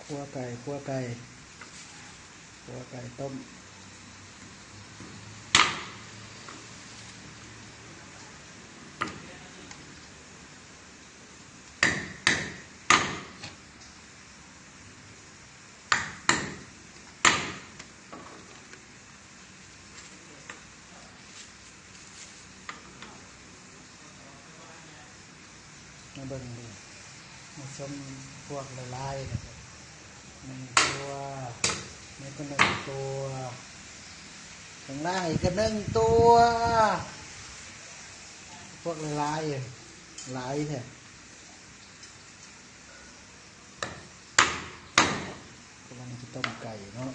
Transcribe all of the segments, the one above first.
ຂົ້ວໄກ່ ຂົ້ວໄກ່ ຂົ້ວໄກ່ຕົ້ມ. ມາເບິ່ງເດີ ມາຊົມພວກຫຼາຍໆ ນະ ໜຶ່ງຕົວ ນີ້ກໍໜຶ່ງຕົວ ຂ້າງລ່າງອີກກໍໜຶ່ງຕົວ ພວກຫຼາຍໆ ຫຼາຍແທ້. ກຳລັງຊິຕົ້ມໄກ່ເນາະ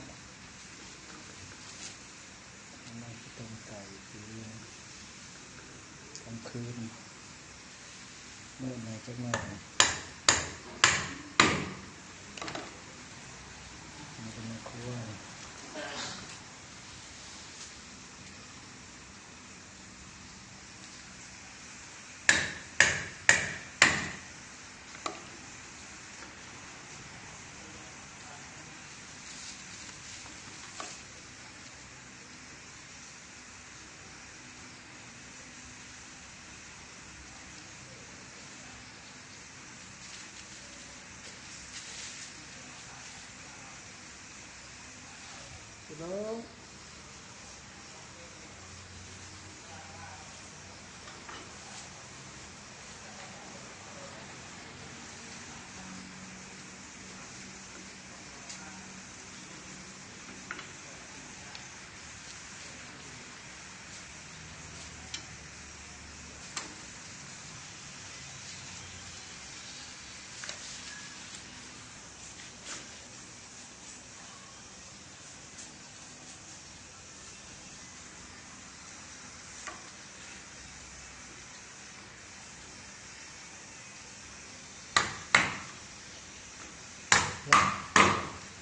ກຳລັງຊິຕົ້ມໄກ່ກິນກາງຄືນ ມືດແດ່ຈັກໜ້ອຍ ມາເປັນແມ່ຄົວ.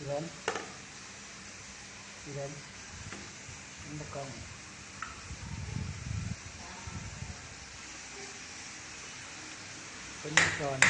ອີແລນ ອີແລນ ມັນບໍ່ກ້ອງ ເພິ່ນສອນ.